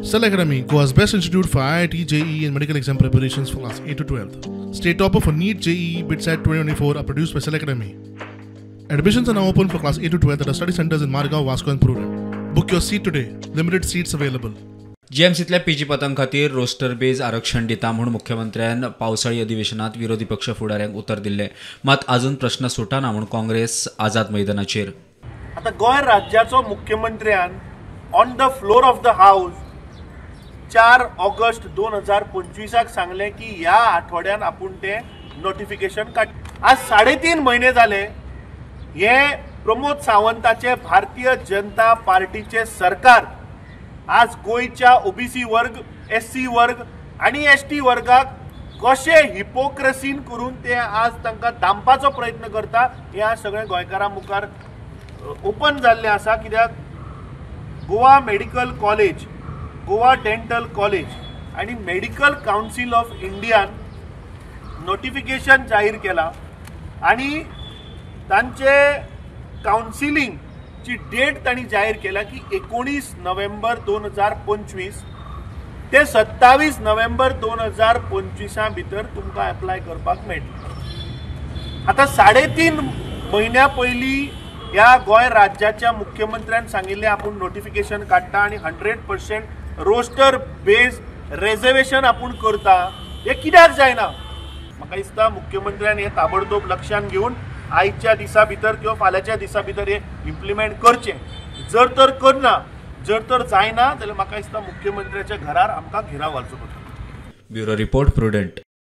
Cell Academy, Goa's best institute for IIT, JEE and medical exam preparations for class 8 to 12. State topper for NEET, JEE, BITSAT 2024 are produced by Cell Academy. Admissions are now open for class 8 to 12 at our study centers in Margao, Vasco and Prudent. Book your seat today. Limited seats available. जीएमसींतल्या PG पदां खातीर roster बेज आरक्षण दिता म्हूण मुख्यमंत्र्यान पावसाळी अधिवेशनात विरोधी पक्ष फुडाऱ्यांक उतर दिल्लें, मात अजून प्रश्न सुटना म्हूण काँग्रेस आझाद मैदानाचेर. आतां गोंय राज्याचो मुख्यमंत्र्यान on the floor of the house 4 August 2025 सांगलें की ह्या आठवड्यान आपूण तें नोटिफिकेशन काड. आज 3.5 म्हयने जाले हे प्रमोद सावंताचे भारतीय जनता पार्टीचे सरकार आज गोंयच्या ओबीसी वर्ग, एससी वर्ग आनी एसटी वर्गाक कशें हिपोक्रसीन करून ते आज तांकां दामपाचो प्रयत्न करता हें आज सगळ्या गोंयकारां मुखार ओपन जाल्लें आसा. कित्याक Goa medical college, Goa dental college आनी मेडिकल कावन्सील ऑफ इंडियान नोटिफिकेशन जाहीर केला आनी तांचे कावन्सिलिंगची डेट तांणी जाहीर केला की 19 नोव्हेंबर 2025 ते 27 नोव्हेंबर 2025 भितर तुमकां एप्लाय करपाक मेळटलें. आतां 3.5 म्हयन्या पयलीं ह्या गोंय राज्याच्या मुख्यमंत्र्यान सांगिल्लें आपूण नोटिफिकेशन काडटा आनी 100% रोस्टर बेज रेजर्वेशन आपूण करता, हें कित्याक जायना? म्हाका दिसता मुख्यमंत्र्यान हें ताबडतोब लक्षान घेवन आयच्या दिसा भितर किंवा फाल्यांच्या दिसा भितर हें इम्प्लिमेंट करचें. जर तर करना, जर तर जायना जाल्यार म्हाका दिसता मुख्यमंत्र्याच्या घरार आमकां घेराव घालचो पडटलो. Bureau report, Prudent.